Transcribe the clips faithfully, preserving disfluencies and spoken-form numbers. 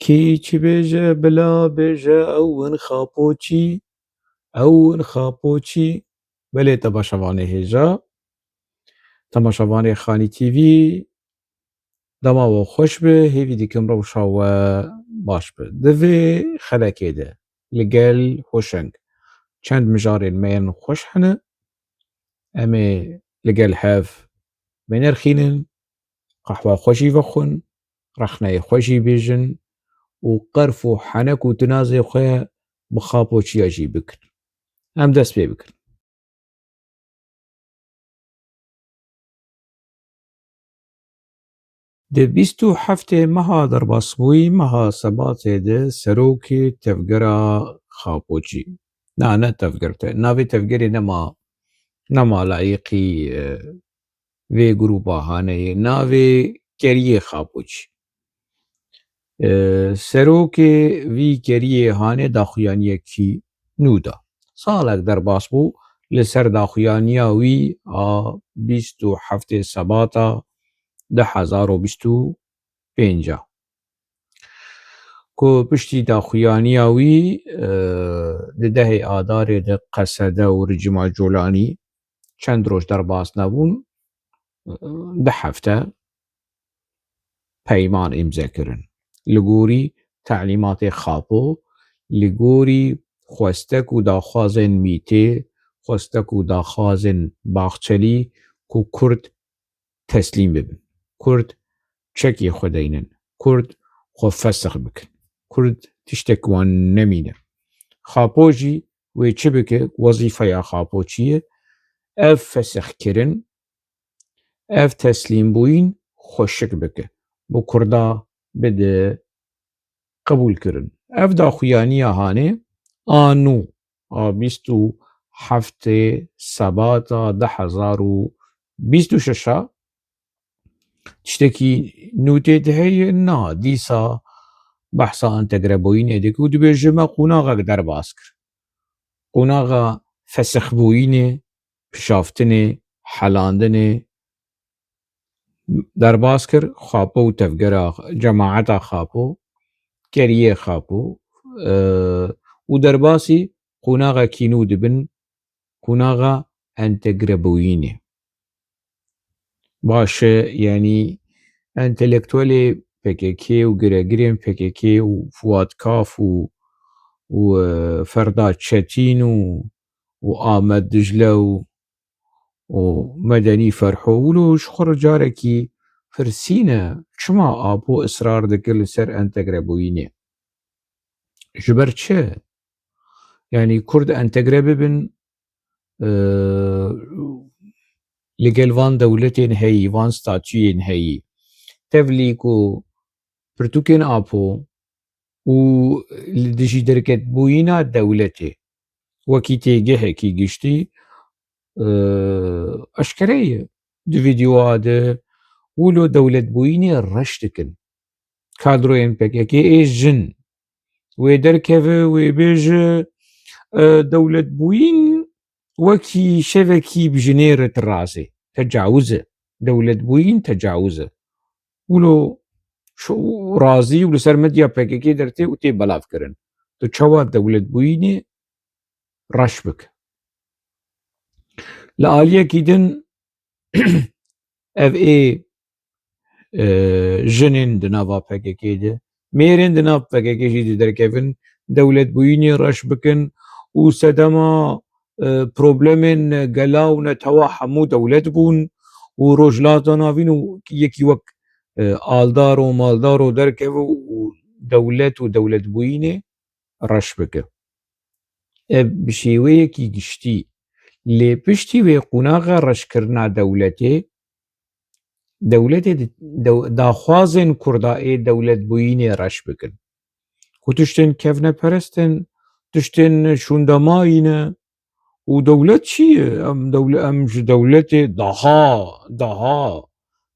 Kî çi bêje, bila bêje, ew in xapoçî, ew in xapoçî. Belê temaşevanê hêja, temaşevanê Xanî T V, dema we xweş be, hêvî dikim rewşa we baş be. Di vê xelekê de li gel Hoşeng çend mijarên me yên xweş hene. Em ê li gel hev vênerxînin, qehwa xwe jî vexwin, rexneyê xwe jî bêjin û qerf û henek û tinazê xwe bi xapoçiya jî bikin. Em dest pê bikin. Di bîst û heftê meha derbasbûyî, meha Sebatê de serokê tevgera Xapoçî, na, ne tevger, te-, navê tevgerê nema, nema layiqî, e, vê grûpa haneyê, navê keriyê Xapoçî. E, serokê vî keriyê hanê daxuyaniyekî nû da. Salek derbas bû, li ser daxuyaniya wî a bîst û heftê Sebata du hezar û bîst û pênc a. Ku piştî daxuyaniya wî, e, di dehê Adarê de Qesede û Ricîma Colanî çend roj derbas nebûn, du hefte peyman îmze kirin. Li gorî telîmatê Xapo, li gorî xwestek û daxwazên Mîtê, xwestek û daxwazên Baxçelî ku Kurd teslîm bibin. Kurd çekê xwe deynin. Kurd xwe fesix bikin. Kurd tiştek wan nemîne. Xapo jî wê çi bike? Wezîfeya Xapo çi ye? Ev fesixkirin, ev teslîmbûyîn xweşik bike. Bi Kurda bide qebûl kirin. Ev daxuyaniya hanê a nû a bîst û heftê Sebata du hezar û bîst û şeş a tiştekî nû tê de heye, na, dîsa behsa entegrebûyînê dike û dibêje me qonaxek derbas kir. Qonaxa fesixbûyînê, pişaftinê, helandinê derbas kir, Xapo û tevgera, cemaeta Xapo, keriyê Xapo, e, û derbasî qonaxekî nû dibin, qonaxa entegrebûyînê. Baş e, yanî entelektuelê P K K û giregirên P K K û Fuat Kaf û, û, e, Ferda Çetîn û, û Amed Dicle û û Medenî Ferho, wilo ji xwe re carekî pirsîne, çima Apo israr dike li ser entegrebûyînê? Ji ber çi? Yanî Kurd entegre bibin, e, li gel van dewletên heyî, van statuyên heyî. Tevlî ku pirtûkên Apo û li dijî derketbûyîna dewletê wekî têgehekî giştî, e, eşkere ye. Di vîdeoya de wilo dewletbûyînê reş dikin. Kadroyên P K K ê jin wê derkeve, wê bêje, e, dewletbûyîn wekî şevekî bi jinê re tirazê. Tecawuz e. Dewletbûyîn tecawuz e. Wilo şu razî û li ser medya P K K dertê û tê belavkirin. Tu çawa dewletbûyînê reş bike? Li aliyekî din ev ê, e, jinên di nava P K K de, mêrên di nav P K K jî di derkevin, dewletbûyînê reş bikin û sedema, e, problemên gela û netewa hemû dewlet bûn û Rojhilata Navîn û yekî wek, e, aldar û maldar û derkeve û dewlet û dewletbûyînê reş bike. Ev bi şêweyekî giştî, lê piştî wê qonaxa reşkirina dewletê, dewletê di-, dew-, daxwazên Kurda ê dewletbûyînê reş bikin. Ku tiştên kevneperest in, tiştên şûndemayî ne û dewlet çi ye? Em dewle-, em ji dewletê daha, daha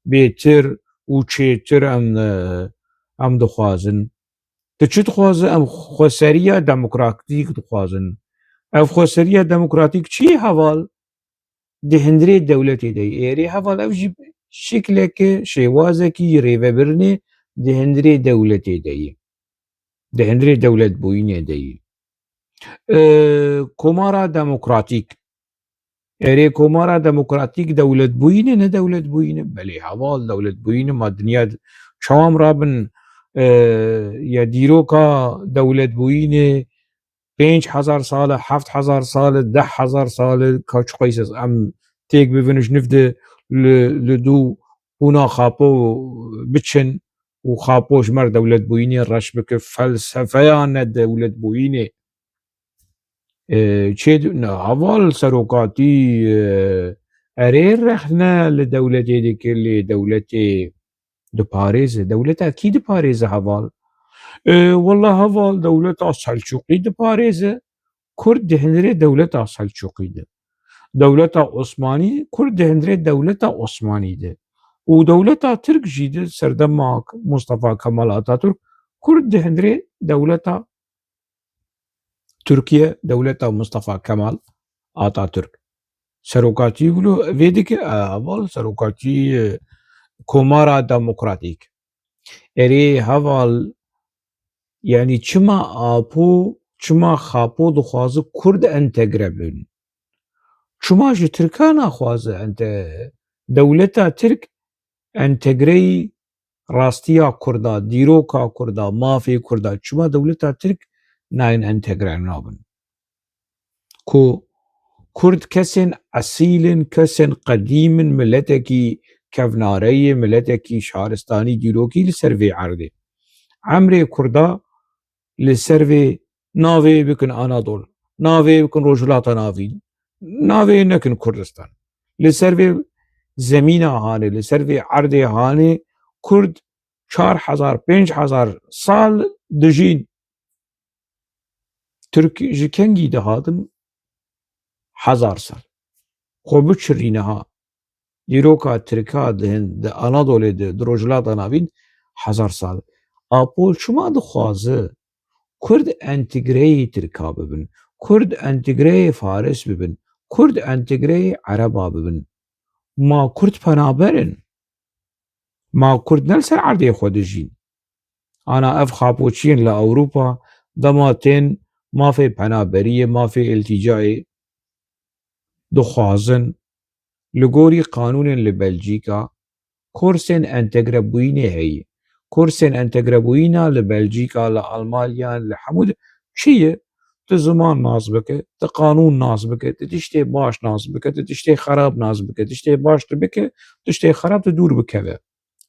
bêtir û çêtir em, e, em dixwazin. Tu çi dixwaze? Em xweseriya demokratîk dixwazin. Ev xweseriya demokratîk çi ye heval? Di hundirê dewletê de ye. Êrê heval ev jî şikleke, şêwazekî rêvebirinê di hundirê dewletê de ye. Di hundirê dewletbûyînê de yî. E, Komara Demokratîk. Erê, Komara Demokratîk dewletbûyîn e, ne dewletbûyîn e? Belê, heval, dewletbûyîn e. Ma dinya d-, çawa em rabin, e, ya dîroka dewletbûyînê pênc hezar sal e, heft hezar sal e, deh hezar sal e, ka çi qeys e, em têk bivin ji niv de li, li dû hûna xapo biçin û xapo ji mer dewletbûyînê reş bike, felsefeya ne dewletbûyînê. E, çê di-, ne, heval serokatî, e, erê rexne li dewletê dike, lê dewletê diparêze. Dewleta kî diparêze heval? E, wela heval dewleta Selçûqî diparêze. Kurd di hundirê dewleta Selçûqî de. Dewleta Osmanî, Kurd di hundirê dewleta Osmanî de. Û dewleta Tirk jî di serdema Mustafa Kemal Atatürk, Kurd di hundirê dewleta Tirkiye, dewleta Mustafa Kemal Atatürk. Serokatî wilo vê dike, e, heval serokatî, e, Komara Demokratîk. Erê heval, yanî çima Apo, çima Xapo dixwaze Kurd entegre bin? Çima ji Tirka naxwaze ente-, dewleta Tirk entegreyî rastiya Kurda, dîroka Kurda, mafê Kurda, çima dewleta Tirk nayên entegre nabin? Ku Kurd kesên esîl in, kesên qedîm in, miletekî kevnare ye, miletekî şaristanî dîrokî li ser vê erdê. Emrê Kurda li ser vê navê bikin Anadol, navê bikin Rojhilata Navîn, navê nekin Kurdistan. Li ser vê zemîna hanê, li ser vê erdê hanê Kurd çar hezar, pênc hezar sal dijîn. Tirk ji kengî dihatin? Hezar sal. Xwe biçirî niha. Dîroka Tirka di hin-, di Anadolê de, di Rojhilata Navîn hezar sal. Apo çima dixwaze Kurd entegreyê Tirka bibin? Kurd entegreyê Faris bibin? Kurd entegreyê Ereba bibin? Ma Kurd penaber in? Ma Kurd ne li ser erdê xwe dijîn? Ana ev xapoçiyên li Ewropa dema tên mafê penaberiyê, mafê îltîcayê dixwazin, li gorî qanûnên li Belcîka, kursên entegrebûyînê heye. Kursên entegrebûyîna li Belcîka, li Almanya, li hemû de çi ye? Tu ziman nas bike, tu qanûn nas bike, tu tiştê baş nas bike, tu tiştê xerab nas bike, tiştê baş tu bike, tiştê xerab tu dûr bikeve.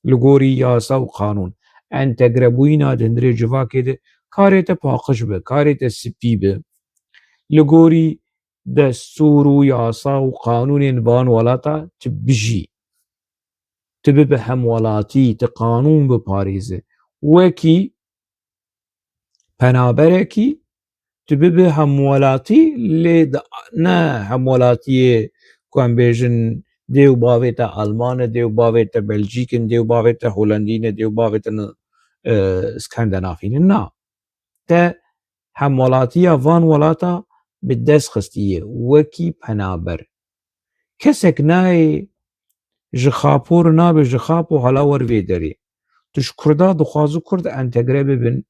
Li gorî yasa û qanûn. Entegrebûyîna di hundirê civakê de karê te paqij be, karê te spî be. Li gorî destûr û yasa û qanûnên van welata tu bijî. Tu bibe hemwelatî, tu qanûn biparêze. Wekî penaberekî, tu bibe hemwelatî, lê di-, ne hemwelatiyê ku em bêjin dê û bavê te Alman e, dê û bavê te Belcîk in, dê û bavê te Holandî ne, dê û bavê te, e, Skandinavî ne. Na. Te hemwelatiya van welata bi dest xistiye wekî penaber. Kesek nayê ji Xapo re nabe ji Xapo hala wer vê derê. Tu ji Kurda dixwazi Kurd entegre bibin.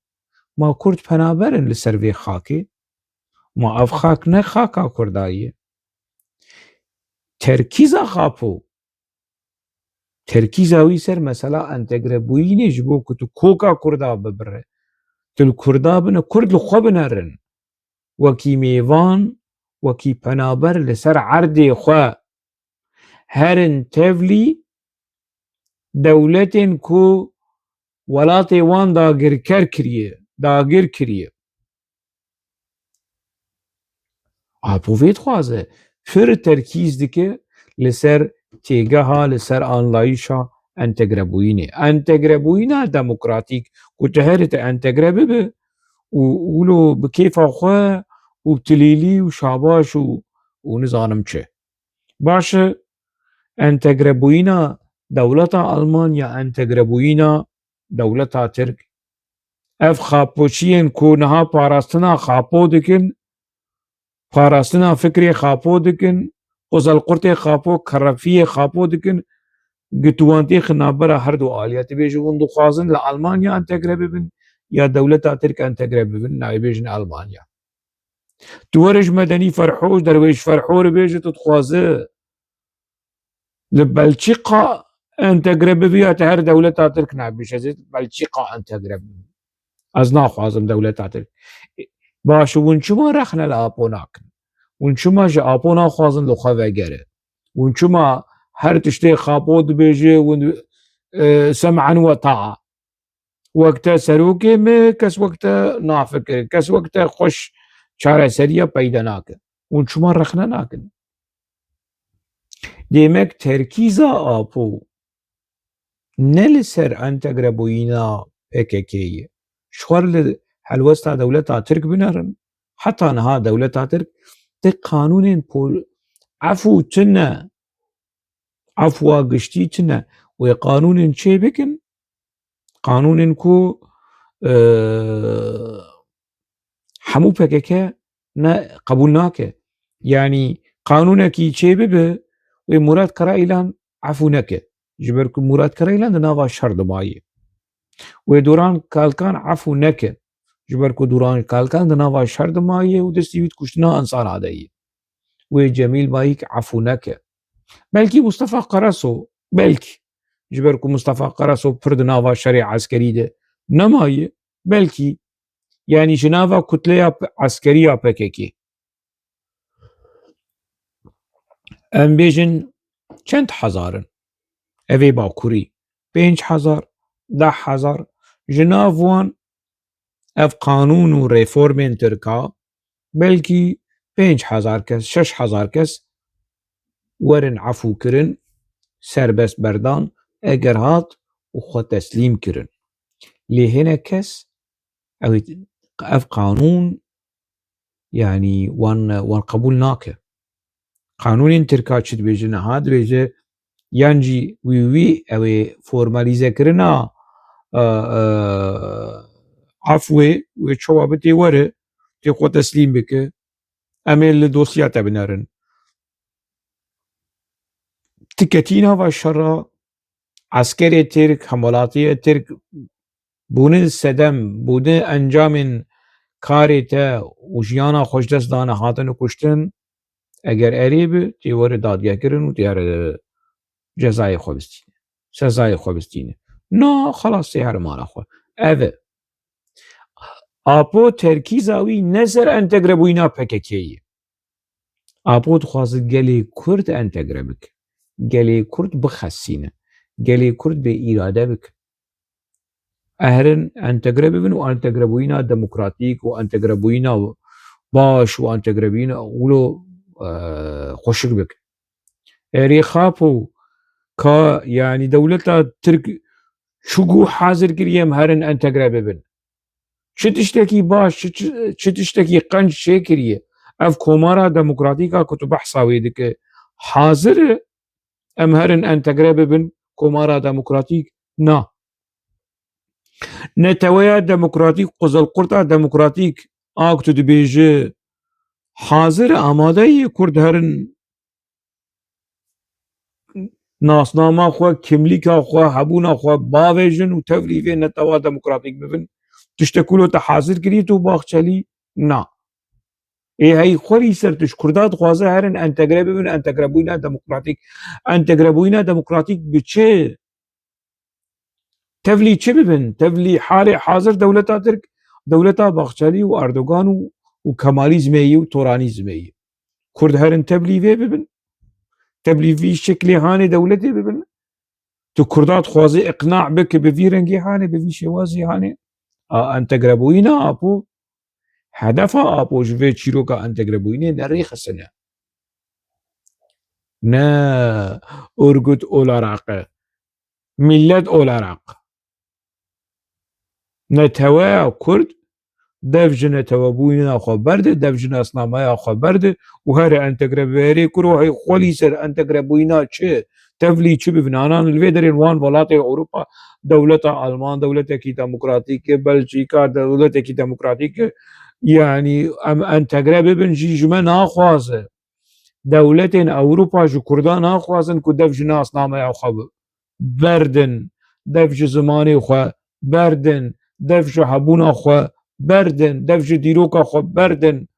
Ma Kurd penaber in li ser vê xakê? Ma ev xak ne xaka Kurda ye? Terkîza Xapo, terkîza wî ser mesela entegrebûyînê ji bo ku tu koka Kurda bibire. Tu li Kurda bine, Kurd li xwe binerin. Wekî mêvan, wekî penaber li ser erdê xwe herin tevlî dewletên ku welatê wan dagirker kiriye, dagir kiriye. Apo vê dixwaze, pir terkîz dike li ser têgeha, li ser anlayîşa entegrebûyînê. Entegrebûyîna demokratîk ku tu herî te entegre bibe û wilo bi kêfa xwe û bi tilîlî û şabaş û, û nizanim çi. Baş e, entegrebûyîna dewleta Almanya, entegrebûyîna dewleta Tirk. Ev xapoçiyên ku niha parastina Xapo dikin, parastina fikrê Xapo dikin, qozelqurtê Xapo, kerefiyê Xapo dikin, gi tu wan têxin navbera her du aliya. Tu bêjî hûn dixwazin li Almanya entegre bibin, ya dewleta Tirk entegre bibin, nayê bêjin Almanya. Tu were ji medenî Ferhor, derwêş Ferhor bêje, tu dixwaze li Belçîqa entegre bibî ya te her dewleta Tirk nebî, ez ê Belçîqa entegre bibim. Ez naxwazim dewleta Tirk. Baş, hûn çima rexne li Apo nakin? Hûn çima ji Apo naxwazin li xwe vegere? Hûn çima her tiştê Apo dibêje, hûn, e, sem'an we ta'a? Wek te serokê me, kes wek te nafikire, kes wek te xweş çareseriya peyda nake. Hûn çima rexne nakin? Demek terkîza Apo ne li ser entegrebûyîna P K K ye. Ji xwe li helwesta dewleta Tirk binerin. Heta niha dewleta Tirk ti qanûnên pol-, efû tune, efwa giştî tune. Wê qanûnên çê bikin, qanûnên ku, e, hemû P K K ne qebûl nake. Yanî qanûnekî çê bibe, wê Murat Karaîlan efû neke. Ji ber ku Murat Karaîlan di nava şer de maye. Wê Duran Kalkan efû neke. Ji ber ku Duran Kalkan di nava şer de maye û destî wî di kuştina insana de ye. Wê Cemîl Bayik efû neke. Belkî Mustafa Karaso, belkî. Ji ber ku Mustafa Karaso pir di nava şerê eskerî de nemaye, belkî. Yanî ji nava kutleya p-, eskerî ya P K K. Em bêjin çend hezar in? Ev ê Bakurî. Pênc hezar, deh hezar. Ji nav wan ev qanûn û reformên Tirka belkî pênc hezar kes, şeş hezar kes werin efû kirin, serbest berdan, eger hat û xwe teslîm kirin. Lê hinek kes ew, ev qanûn, yanî wan, wan qebûl nake. Qanûnên Tirka çi dibêje niha? Dibêje yan jî wî wî ew ê formalîze kirina, e, e, efwê wê çawa bi tê were, tê xwe teslîm bike. Em ê li dosya te binerin. Tu ketî nava şera, eskerê Tirk, hemwelatiyê Tirk bûne sedem, bûne encamên karê te û jiyana xwe ji dest dane, hatine kuştin, eger erê bi, tê were dadgekirin û tê here cezayê xwe bistîne. Sezayê xwe bistîne. Na, xelas tê here mala xwe. Ev e. Apo terkîza wî ne ser entegrebûyîna P K K ye. Apo dixwaze gelê Kurd entegre bike. Gelê Kurd bixesîne. Gelê Kurd bê îrade bike. Eherin entegre bibin û entegrebûyîna demokratîk û entegrebûyîna baş û entegrebûyîna wilo, e, xweşik bike. Erê Apo ka, yanî dewleta Tirk çi ku hazir kiriye em herin entegre bibin. Çi tiştekî baş, çi, çi, çi tiştekî qenc çêkiriye. Ev komara demokratîk a ku tu behsa wê dike, hazir e em herin entegre bibin komara demokratîk? Na. Neteweya demokratîk, Qizilqurta demokratîk a ku tu dibêje hazir e, amade ye Kurd herin nasnama xwe, kimlîka xwe, hebûna xwe bavêjin û tevlî vê netewa demokratîk bibin. Tiştekûlo te hazir kirî tu Baxçelî? Na. Ê hey xwerî ser tu ji Kurda dixwaze herin entegre bibin, entegrebûyîna demokratîk. Entegrebûyîna demokratîk bi çi? Tevlî çi bibin? Tevlî halê hazir dewleta Tirk, dewleta Baxçelî û Erdogan û, û Kemalîzmê yî û Toranîzmê yî. Kurd herin tevlî vê bibin. Tevlî vî şeklê hanê dewletê bibin. Tu Kurda dixwazî iqna bike bi vî rengê hanê, bi vî şêwazî hanê. A, entegrebûyîna Apo, hedefa Apo ji vê çîroka entegrebûyînê ne rêxistin e. Ne örgüt olarak e. Millet olarak. Neteweya Kurd dev ji netewebûyîna xwe berde, dev ji nasnameya xwe berde û here entegre bibe. Erê kuro hey xwelî ser entegrebûyîna çi, tevlî çi bibin? Anan li vê derên wan welatê Ewropa, dewleta Alman dewletekî demokratîk e, Belçîka dewletekî demokratîk e. Yanî em entegre bibin jî ji me naxwaze. Dewletên Ewropa ji Kurda naxwazin ku dev ji nasnameya xwe bi-, berdin, dev ji zimanê xwe berdin, dev ji hebûna xwe berdin, dev ji dîroka xwe berdin.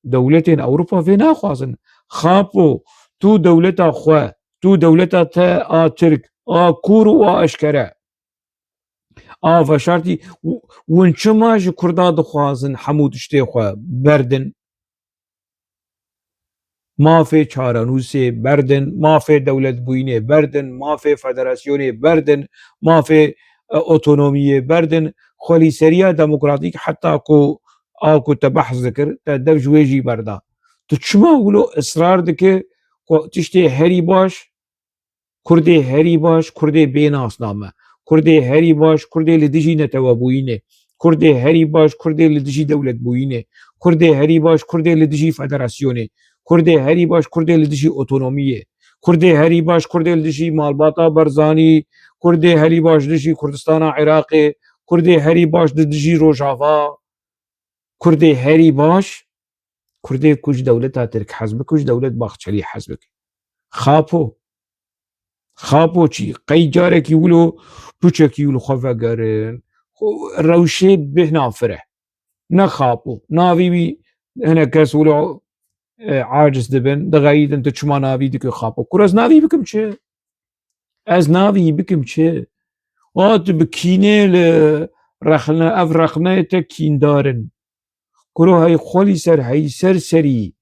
Dewletên Ewropa vê naxwazin. Xapo, tu dewleta xwe, tu dewleta te a Tirk, a kûr û a eşkere, a veşartî, w-, win çima ji Kurda dixwazin hemû tiştê xwe berdin? Mafê çarenûsê berdin, mafê dewletbûyînê berdin, mafê federasyonê berdin, mafê, e, otonomiyê berdin. Xwelîseriya demokratîk heta ku a ku te behs dikir, te dev ji wê jî berda. Tu çima wilo israr dike ku tiştê herî baş Kurdê herî baş, Kurdê bê nasname. Kurdê herî baş, Kurdê li dijî netewebûyînê. Kurdê herî baş, Kurdê li dijî dewletbûyînê. Kurdê herî baş, Kurdê li dijî federasyonê. Kurdê herî baş, Kurdê li dijî otonomiyê. Kurdê herî baş, Kurdê li dijî malbata Barzanî. Kurdê herî baş dijî Kurdistana Iraqê. Kurdê herî baş di dijî Rojava. Kurdê herî baş, Kurdê ku ji dewleta Tirk hez bike, ku ji dewlet Baxçelî hez bike. Xapo. Xapo çi? Qey carekî wilo puçekî wilo xwe vegerin. Xwe rewşê bêhna fir e. Ne Xapo. Navî wî hinek kes wilo, e, aciz dibin, dixeyidin, tu çima navî dike Xapo? Kur ez navî bikim çi? Ez navî bikim çi? A tu bi kînê li rexne, ev rexneyê te kîndar in. Kuro hey xwelî ser, hey ser serî.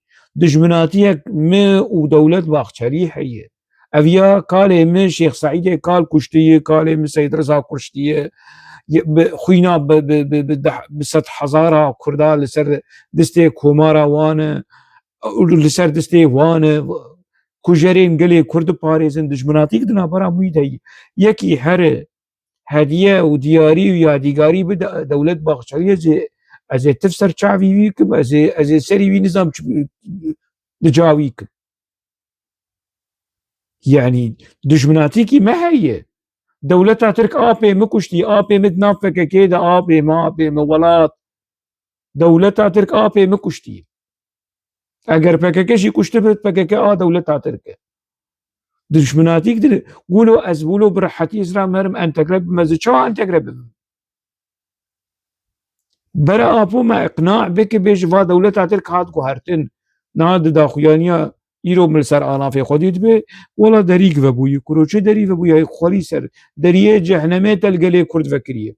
Dijminatiyek me û dewlet Baxçelî heye. Ev ya kalê min Şêx Seîdê kal kuştiye, kalê min Seyd Riza kuştiye. Ye, bi xwîna bi, bi, bi, bi deh, bi sed hezara Kurda li ser distê komara wan e, û li ser distê wan e. Kujerên gelê Kurd diparêzin, dijminatîk di navbera wî de ye. Yekî here hediye û diyarî û yadîgarî bide dewlet Baxçelî, ez ê, ez ê tif ser çavî wî kim, ez ê, ez ê serî wî nizam çi, di ca wî kim. Yanî dijminatîkî me heye. Dewleta Tirk apê min kuştî, apê min di nav P K K de, apê min, apê min, welat. Dewleta Tirk apê min kuştî. Eger P K K jî kuştibe, P K K a dewleta Tirk e. Dijminatîk dil, wilo ez wilo bi rehetî ez ra merim entegre bibim, ez ê çawa entegre bibim? Bere apo me iqna bike bêje va dewleta Tirk hat guhertin. Na di daxuyaniya îro min li ser anafê xwedî dibe, wela derî vebûyî. Kuro çi derî vebûyî? Hey xwelî ser. Deriyê cehnemê te li gelê Kurd vekiriye.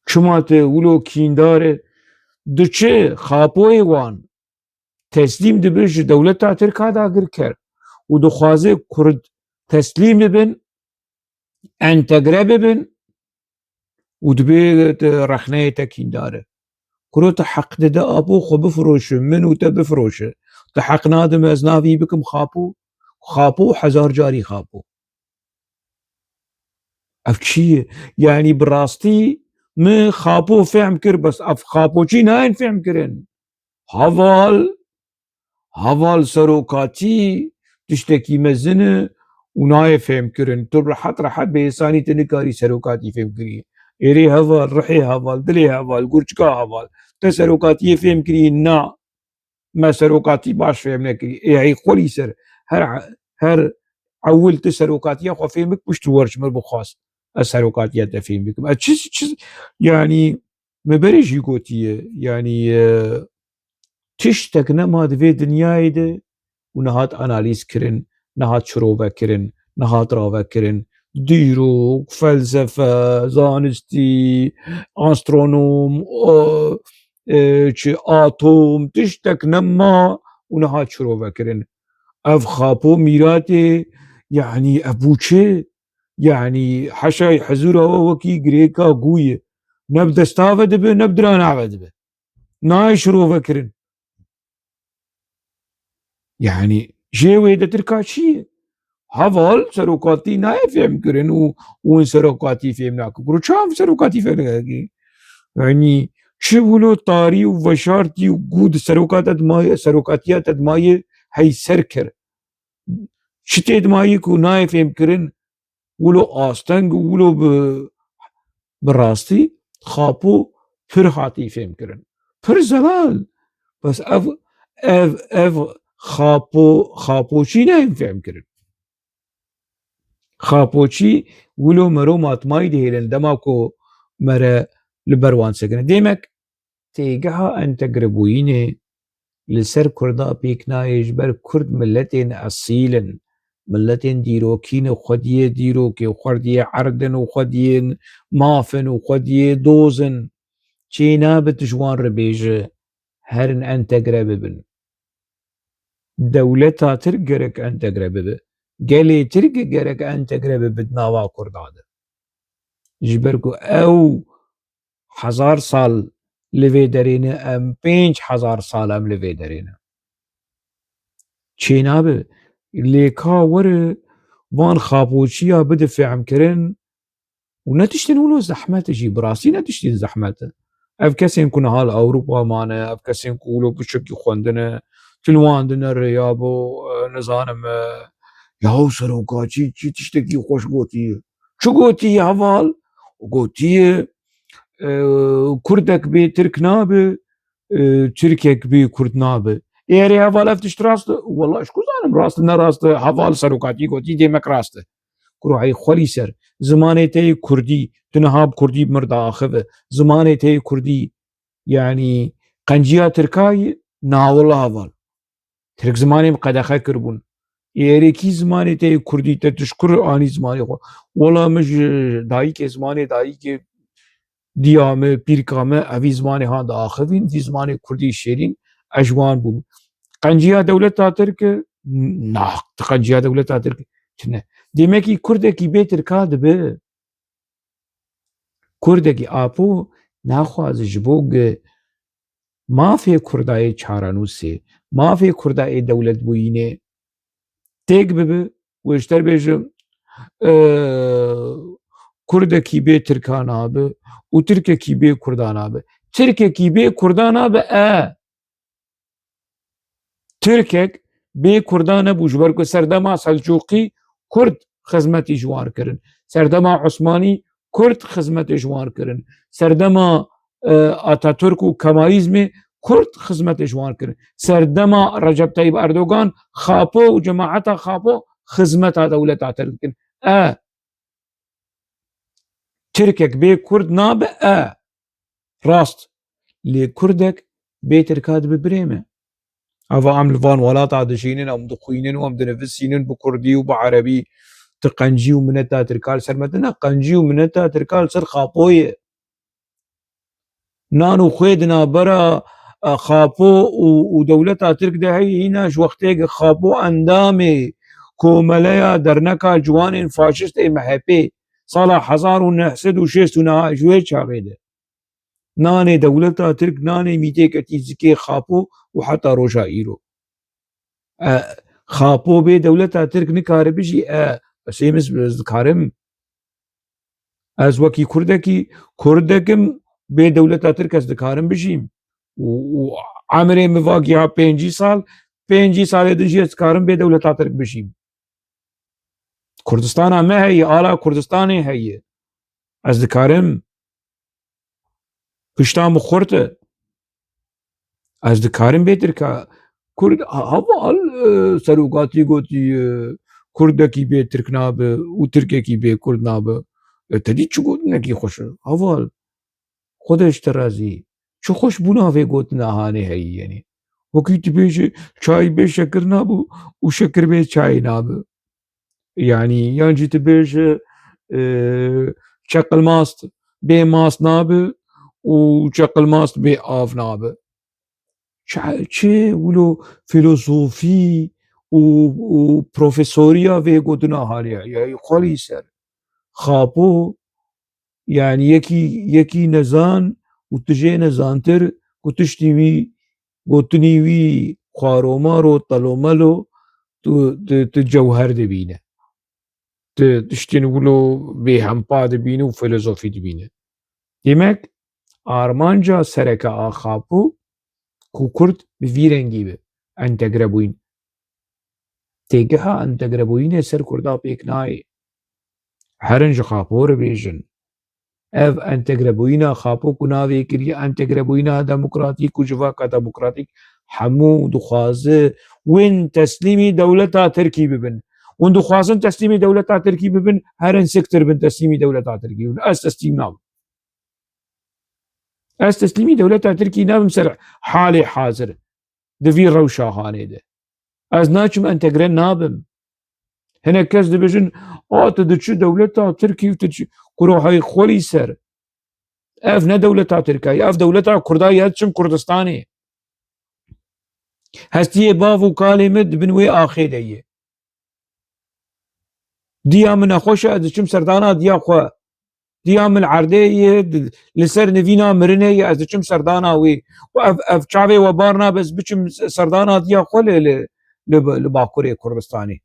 Çima tu wilo kîndar e? Diçe xapoyê wan teslîm dibe ji dewleta Tirk a dagirker û dixwaze Kurd teslîm bibin, entegre bibin û dibê tu rexneyê te kîndar e. Kuro tu heq dide apo xwe bifiroşe, min û te bifiroşe. Tu heq nade min ez navî bikim Xapo. Xapo hezar carî Xapo. Ev çi ye? Yanî bi rastî min Xapo fehm kir, bes ev Xapoçî nayên fehm kirin. Heval, heval serokatî tiştekî mezin e û nayê fêhmkirin. Tu rehet rehet bi êsanî tu nikarî serokatî fêhmkirî. Êrê heval, rihê heval, dilê heval, gurçika heval. Te serokatiyê fêhmkirî? Na. Me serokatî baş fêhm nekirî. Ê hey xwelî ser. Her, her ewil tu serokatiya xwe fêhm bik, pişt wer ji min bixwast. Ez serokatiya te fêhm bikim. Ez çi, çi, yanî, me berê jî gotiye, yanî, e, tiştek nema di vê dinyayê de û nehat analîz kirin, nehat şirove kirin, nehat rave kirin. Dîrok, felsefe, zanistî, astronom, e, e, çi atom, tiştek nema û nehat şirove kirin. Ev Xapo mîratê, yanî ev bû çi? Yanî heşay hezûra we wekî girêka gûyê. Ne bi desta ve dibe, ne bi dirana ve dibe. Nayê şirove kirin. Yanî jê wê de tirka çi ye? Heval serokatî nayê fêhm kirin û, û win serokatî fêhm nakin. Kuro çav serokatî fêhm nakin? Yanî çi wilo tarî û veşartî û gû di serokata di maye, serokatiya te di maye hey ser kir. Çi tê di maye ku nayê fêhm kirin? Wilo asteng û wilo bi, bi rastî Xapo pir hatî fêhm kirin. Pir zelal. Bes ev, ev, ev Xapo, Xapoçî neyên fêhm kirin. Xapoçî wilo mero matmayî dihêlin. Dema ku me re li ber wan sekine. Demek têgeha entegrebûyînê li ser Kurda pêk nayê, ji ber Kurd miletên esîl in. Miletên dîrokî ne, xwediyê dîrokê, xwediyê erd in û xwediyên maf in û xwediyê doz in. Çênabe tu ji wan re bêje, herin entegre bibin. Dewleta Tirk gerek entegre bibe. Gelê Tirk gerek entegre bibe di nava Kurda de. Ji ber ku ew hezar sal li vê derê ne, em pênc hezar sal em li vê derê ne. Çênabe, lê ka were van xapoçiya bide fehmkirin û ne tiştên wilo zehmet e jî, bi rastî ne tiştên zehmet e. Ev kesên ku niha li Ewropa mane, ev kesên ku wilo piçekî xwendine, tu li wan dinere ya bo, e, nizanim, e, yaw seroka çi, çi tiştekî xweş gotiye. Çi gotiye heval? Gotiye, e, Kurdek bê Tirk nabe, e, Tirkek bê Kurd nabe. Ê erê heval ev tişt rast e? Wela ji ku zanim rast e, ne rast e, heval serokatî gotî, demek rast e. Kuro ey xwelî ser. Zimanê te yê Kurdî, tu niha bi Kurdî bi mir diaxive. Zimanê te yê Kurdî, yanî qenciya Tirka ye? Na wela heval. Tirk zimanê min qedexe kiribûn. Ê erê kî zimanê te yê Kurdî, te tu ji kur anî zimanê xwe? Wela min ji dayikê, zimanê dayikê diya me, pîrka me, evî zimanê han diaxivîn, vî zimanê Kurdî şêrîn, ez ji wan bûm. Qenciya dewleta Tirk e? Na, tu qenciya dewleta Tirk e. Çi ne? Demekî Kurdekî bê Tirka dibe. Kurdekî Apo naxwaze ji bo ge mafê Kurda yê çarenûsê, mafê Kurda yê dewletbûyînê têk bibe, wê ji te re bêjim, e, Kurdekî bê Tirka nabe û Tirkekî bê Kurda nabe. Tirkekî bê Kurda nabe, e. Tirkek bê Kurda nebû, ji ber ku serdema Selçûqî Kurd xizmetî ji wan kirin. Serdema Osmanî Kurd xizmetê ji wan kirin. Serdema, e, Ataturk û Kemalîzmê Kurd xizmetê ji wan kirin. Serdema Recep Tayyip Erdogan Xapo û cemaeta Xapo xizmeta dewleta Tirk dikin. E, Tirkek bê Kurd nabe, e. Rast. Lê Kurdek bê Tirka dibe birê me. Ava em li van welata dijînin, em dixwînin û em dinivisînin bi Kurdî û bi Erebî. Tu qencî û mineta Tirka li ser me dine, qencî û mineta Tirka li ser Xapo ye. Nan û xwê di navbera, e, Xapo û, û dewleta Tirk de heye, hîna ji wextê ke Xapo endamê komeleya derneka ciwanên faşist ê M H P sala hezar û neh sed û şêst û neh ji wê çaxê de. Nanê dewleta Tirk, nanê mîtê ketî zikê Xapo û heta roja îro. E, Xapo bê dewleta Tirk nikare bijî, e, ez ê min ez dikarim. Ez wekî Kurdekî, Kurdek im, bê dewleta Tirk ez dikarim bijîm. Û, û emrê min va giha pêncî sal, pêncî salê din jî ez dikarim bê dewleta Tirk bijîm. Kurdistana me heye, ala Kurdistanê heye. Ez dikarim. Pişta min xurt e. Ez dikarim bê Tirka. Kurd, ha-, heval, e, serokatî gotî, e, Kurdekî bê Tirk nabe û Tirkekî bê Kurd nabe. E, te dî çi gotinekî xweş e? Heval, Xwedê ji te razî. Çi xweş bûna vê gotina hanê heyî, yanî. Wekî tu bêjî, çay bê şekir nabe û şekir bê çay nabe. Yanî, yan jî tu bêje, e, çeqilmast bê mast nabe û çeqilmast bê av nabe. Çi, çi wilo filozofî û, û profesoriya vê gotina haliye. Ya xwelî ser. Xapo, yanî yekî, yekî nezan û tu jê nezantir ku tiştî wî, gotinî wî xwaromar û telomelo, tu, tu, tu cewher dibîne. Tu tiştên wilo bêhempa dibîne û filozofî dibîne. Demek armanca sereke a Xapo ku Kurd bi vî rengî be, entegre bûyîn. Têgeha entegrebûyînê ser Kurda pêk nayê. Herin ji Xapo re bêjin. Ev entegrebûyîna Xapo ku navê kiriye entegrebûyîna demokratîk û civaka demokratîk, hemû dixwaze win teslîmî dewleta Tirkî bibin. Hûn dixwazin teslîmî dewleta Tirkî bibin, herin siktir bin teslîmî dewleta Tirkî bibin. Ez teslîm nabim. Ez teslîmî dewleta Tirkî nabim ser halê hazir di vî rewşa hanê de. Ez naçim entegre nabim. Hinek kes dibêjin, "A, tu diçi dewleta Tirkî û tu diçi." Kuro hey xwelî ser. Ev ne dewleta Tirka ye, ev dewleta Kurda ye, ez diçim Kurdistanê. Hestiyê bav û kalê min di bin wê axê de ye. Diya min nexweş e, ez diçim serdana diya xwe. Diya min li erdê ye, di-, li ser nivîna mirinê ye, ez diçim serdana wî. Û ev, ev çavê we bar nabe, ez biçim serdana diya xwe li, li, li, li Bakurê Kurdistanê.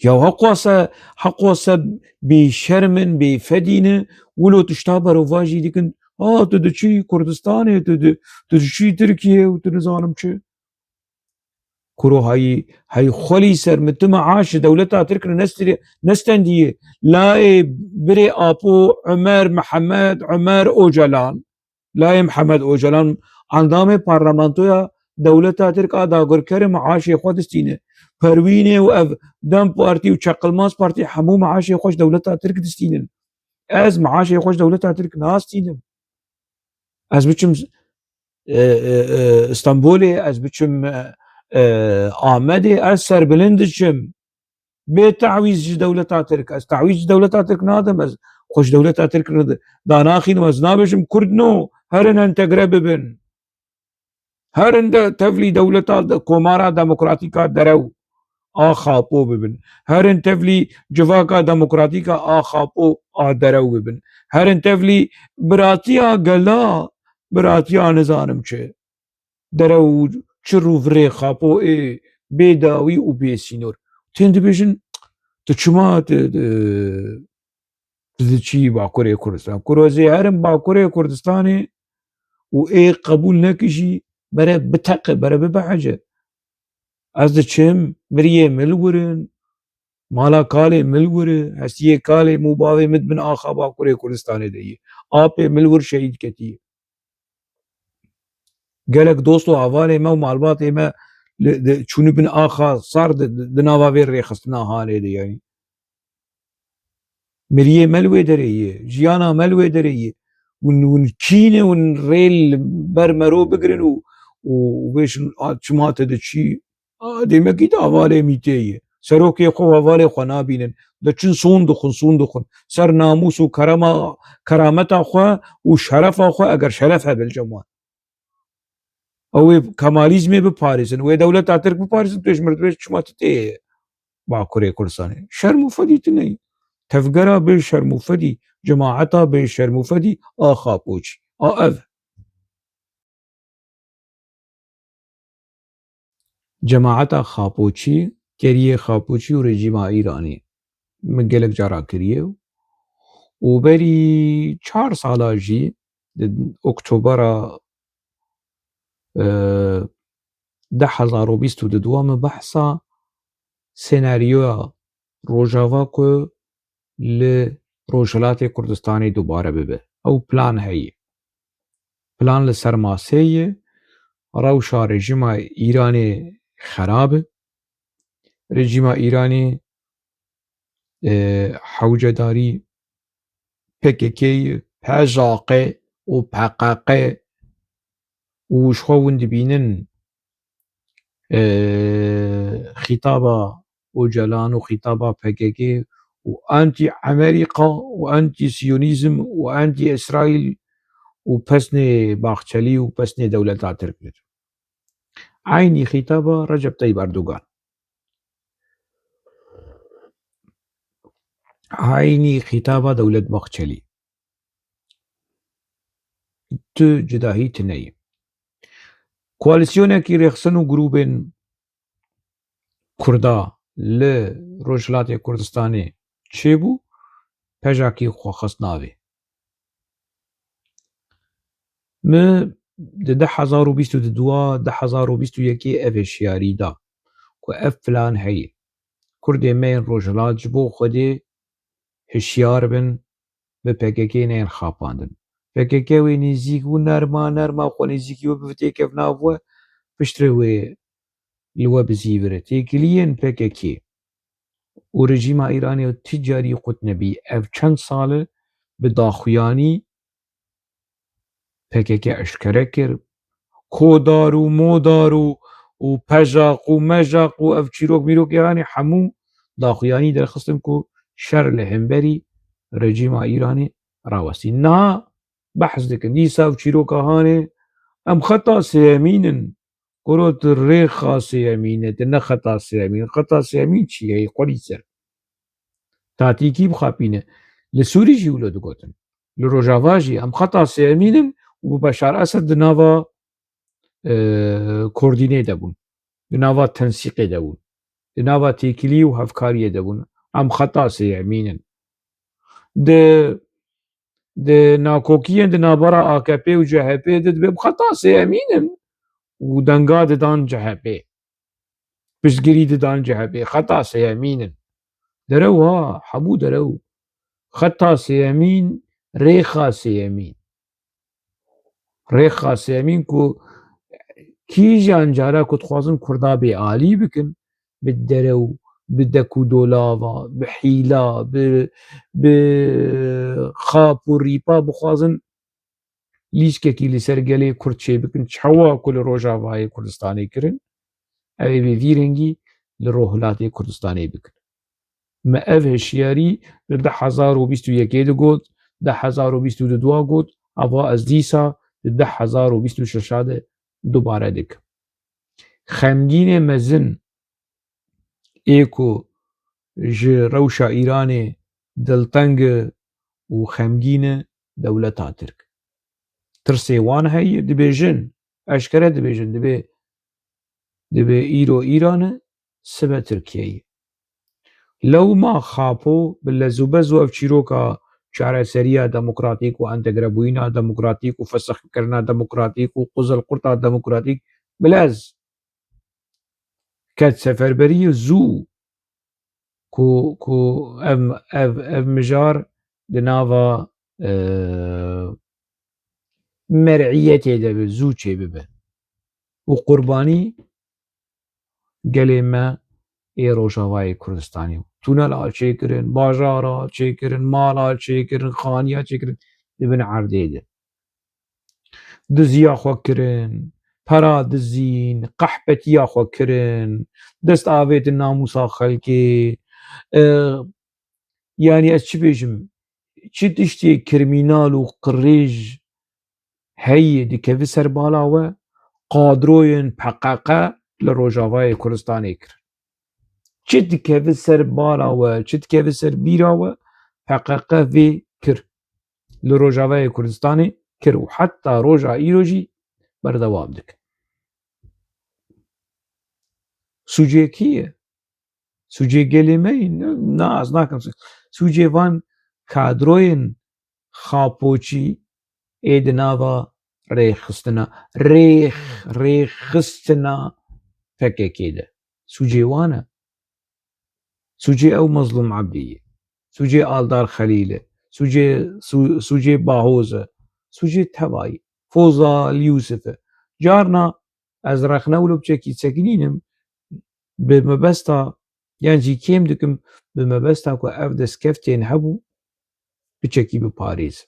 Ya heqwase, heqwase bêşerm in, bêfedî ne, wilo tişta berovajî dikin, "Ha, tu diçî Kurdistanê, tu di-, tu diçî Tirkiye û tu nizanim çi." Kuro hayî, hey xwelî ser min, tu meaş ji dewleta Tirk re nestiri-, nestendiye. Layê birê Apo Ömer Mihemed Ömer Ocalan, Layê Mihemed Ocalan endamê parlamentoya dewleta Tirk a dagirker e, meaşê xwe distîne. Perwînê û ev DEM Partî û Çakılmaz Partî hemû meaşê xwe ji dewleta Tirk distînin. Ez meaşê xwe ji dewleta Tirk nastînim. Ez biçim, e, e, e, Stenbolê, ez biçim, e, e, Amedê, ez serbilind diçim. Bê tawîz ji dewleta Tirk. Ez tawîz ji dewleta Tirk nadim. Ez xwe ji dewleta Tirk re da-, danaxînim. Ez nabêjim Kurd no, herin entegre bibin. Herin de tevlî dewleta de-, Komara Demokratîk a Derew a Xapo bibin. Herin tevlî Civaka Demokratîk a Xapo a Derew bibin. Herin tevlî biratiya gela, biratiya nizanim çi. Derew û çir û virê Xapo ê bê dawî û bê sînor. Tên dibêjin, tu çima tu, tu, tu diçî Bakurê Kurdistan? Kuro ez ê herim Bakurê Kurdistanê û ê qebûl nekijî, bere biteqe, bere bibehece. Ez diçim, miriyê min li wir in, mala kalê min li wir e, hestiyê kalê min û bavê min di bin axa Bakurê Kurdistanê de ye. Apê min li wir şehîd ketiye. Gelek dost û hevalê me û malbatê me li, di, çûne bin axa sar di, di, di nava vê rêxistina hanê de, yanî. Miriyê me li wê derê ye, jiyana me li wê derê ye. Hûn, hûn kî ne, hûn rê li ber mero bigirin û, û, û bêjin, "A, çima te diçî?" A, demekî di hevalê mîtê ye. Serokê xwe û hevalê xwe nabînin. Diçin son dixwin, son dixwin. Ser namûs û kerema, kerameta xwe û şerefa xwe, eger şeref hebe li cem wan. Ew ê Kemalîzmê biparêzin, wê dewleta Tirk biparêzin, tu ji min re dibêjî çima tu tê Bakurê Kurdistanê. Şerm û fedî tu neyî. Tevgera bê şerm û fedî, cemaeta bê şerm û fedî, a Xapoçî. A ev. Cemaeta Xapoçî, keriyê Xapoçî û rejîma Îranê min gelek cara kiriye û berî çar sala jî di Oktobera, e, du hezar û bîst û du min behsa senaryoya Rojava ku li Rojhilatê Kurdistanê dubare bibe. Ew plan heye. Plan li ser masê ye. Rewşa rejîma Îranê xerab e. Rejîma Îranê, e, hewcedarî P K K ye, P J Q û P Q Q û ji xwe hûn dibînin, e, xîtaba Ocalan û xîtaba P K K û antî-Amerîka û antî-Siyonîzm û antî-Îsraîl û pesnê Baxçelî û pesnê dewleta Tirk didin. Eynî xîtaba Recep Tayyip Erdogan. Eynî xîtaba Dewlet Baxçelî. Tu cudahî tune ye. Koalîsyonekî rêxistin û grûbên Kurda li Rojhilatê Kurdistanê çêbû, P J Q xwe xist navê. Min di du hezar û bîst û du, du hezar û bîst û yekê ev hişyarî da ku ev plan heye. Kurdê me yên Rojhilat ji bo Xwedê hişyar bin, bi P K K neyên xapandin. P K K wê nêzîk bû, nerma nerma xwe nêzîkî we bibe, têkevin nav we, piştre wê li we bizîvire. Têkiliyên P K K û rejîma Îranê ti carî qut nebî. Ev çend sal e bi daxuyanî P K K eşkere kir. Kodar û modar û, û pejaq û mejaq û ev çîrok mîrok, yanî hemû daxuyanî derxistin ku şer li hemberî rejîma Îranê rawestî. Niha behs dikin. Dîsa ev çîroka hanê, em xeta sêyemîn in. Kuro tu rêxa sêyemîn e, tu ne xeta sêyemîn. Xeta sêyemîn çi ye? Xwedî ser. Tatîkî bixapîne. Li Sûrî jî wilo digotin. Li Rojava jî em xeta sêyemîn in û Beşar Esed di nava, e, koordînê de bûn. Di nava tensîqê de bûn. Di nava têkilî û hevkariyê de bûn. Em xeta sêyemîn in. Di, di nakokiyên di navbera A K P û C H P de dibe xeta sêyemîn in û denga didan C H P. Piştgirî didan C H P. Xeta sêyemîn in. Derew ha, hemû derew. Xeta sêyemîn, rêxa sêyemîn. Rêxa sêyemîn ku kîjan cara ku dixwazin Kurda bêalî bikin, bi derew, bi dek û dolava, bi hîla, bi, bi xap û rîpa bixwazin lîskekî li ser gelê Kurd çêbikin, çawa ku li Rojavayê Kurdistanê kirin, ew ê bi vî rengî li Rojhilatê Kurdistanê bikin. Me ev hişyarî li du hezar û bîst û yekê digot, du hezar û bîst û du got, ava ez dîsa di du hezar û bîst û şeş de dubare dikim. Xemgînê mezin ê ku ji rewşa Îranê dilteng e û xemgîn e dewleta Tirk. Tirsê wan heye, dibêjin, eşkere dibêjin, dibê, dibê îro Îran e, sibe Tirkiye ye. Lewma Xapo bi lez û bez û ev çîroka çareseriya demokratîk û entegrebûyîna demokratîk û fesixkirina demokratîk û quzilqurta demokratîk bi lez ket seferberiyê zû ku, ku ev, ev, ev mijar di nava, e, mer'iyetê de bi zû çêbibe. Û qurbanî gelê me ê Rojavayê Kurdistanê. Tunela çêkirin, bajara çêkirin, mala çêkirin, xaniya çêkirin di bin erdê de. Diziya xwe kirin, pera dizîn, qehpetiya xwe kirin, dest avêtin namûsa xelkê. E, yanî ez çi bêjim? Çi tiştê kirmînal û qirêj heyî dikeve ser bala we, kadroyên P K K li Rojavayê Kurdistanê kir. Çi dikeve ser bala we, çi dikeve ser bîra we, P K K vê kir. Li Rojavayê Kurdistanê kir û heta roja îro jî berdewam dike. Sûcê kî ye? Sûcê gelê me yî? Na, ez nakim. Sûcê van kadroyên Xapoçî ê di nava rêxistina, rêx-, rêxistina P K K de. Sûcê wan e. Sûcê ew Mezlûm Ebdî ye. Sûcê Aldar Xelîl e. Sûcê, sû-, sûcê Bahoz e. Sûcê teva ye. Fozal Yûsif e. Carna ez rexne wilo biçekî sekinînim, bi mebesta, yan jî kêm dikim, bi mebesta ku ev destkeftên hebû, biçekî biparêzin.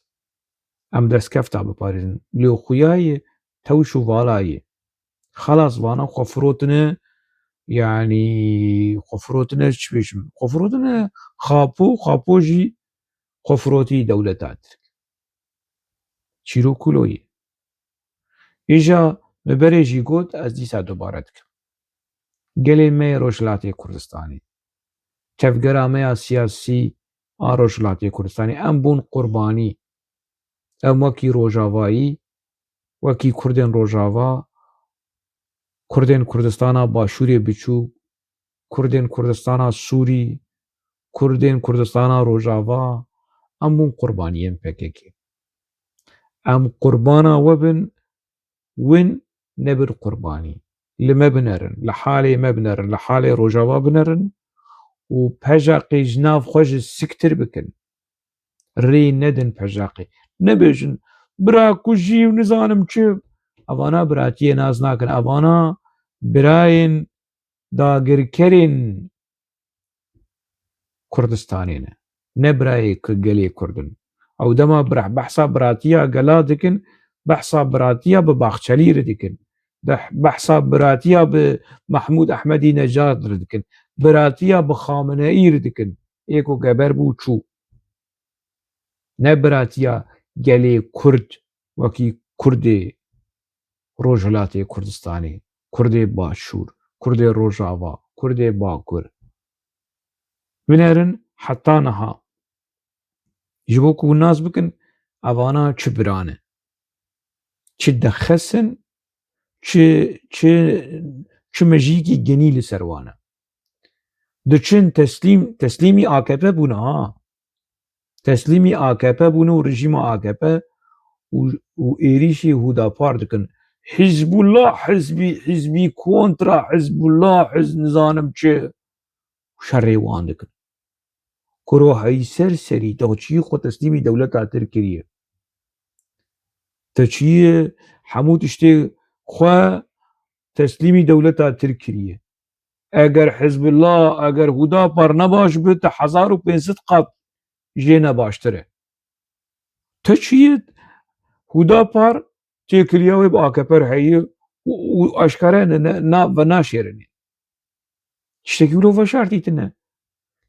Em destkefta biparêzin. Lê xuya ye tewş û vala ye. Xelas vana xwe firotine, yanî xwe firotine çi bêjim? Xwe firotine Xapo, Xapo jî xwe firotî dewleta Tirk. Çîrok kulo ye. Îja me berê jî got, ez dîsa dubare dikim. Gelê me yê Rojhilatê Kurdistanê, tevgera me ya siyasî a Rojhilatê Kurdistanê, em bûn qurbanî. Em wekî Rojavayî, wekî Kurdên Rojava, Kurdên Kurdistana Başûrê Biçûk, Kurdên Kurdistana Sûrî, Kurdên Kurdistana Rojava, em bûn qurbaniyên P K K. Em qurbana we bin, win nebin qurbanî. Li me binerin, li halê me binerin, li halê Rojava binerin û P J Q ji nav xwe ji siktir bikin. Rê nedin P J Q. Nebêjin, bira kujî û nizanim çi. Evana biratiyê nas nakin. Evana birayên dagirkerên Kurdistanê ne. Ne birayê ku gelê Kurd in. Ew dema bira-, behsa biratiya gela dikin, Behsa biratiya bi Baxçelî re dikin. Beh-, behsa biratiya bi Mahmûd Ehmedî Necad re dikin. Biratiya bi Xameneî re dikin. Ê ku geber bû çû. Ne biratiya gelê Kurd wekî Kurdê Rojhilatê Kurdistanê, Kurdê Başûr, Kurdê Rojava, Kurdê Bakur. Binerin heta niha. Ji bo ku hûn nas bikin, evana çi bira ne? Çi dexes in, çi, çi, çi mejiyekî genî li ser wan e. Diçin teslîm, teslîmî A K P bûne ha. Teslîmî A K P bûne û rejîma A K P û, û êrîşî Hûdapar dikin. Hizbullah hizbî, hizbî kontra Hizbullah, hiz-, nizanim çi. Şerê wan dikin. Kuro heyser serî, te çiyê xwe teslîmî dewleta Tirk kiriye. Te çiyê hemû tiştê xwe teslîmî dewleta Tirk kiriye. Eger Hizbullah, eger Hûdapar nebaş bi, te hezar û pênc sed qat jê nebaştir e. Te çiyê Hûdapar têkiliya wê bi A K P re heye û, û aşkare ne, ne, na, ve naşêrine. Tiştekî wilo veşartî tine.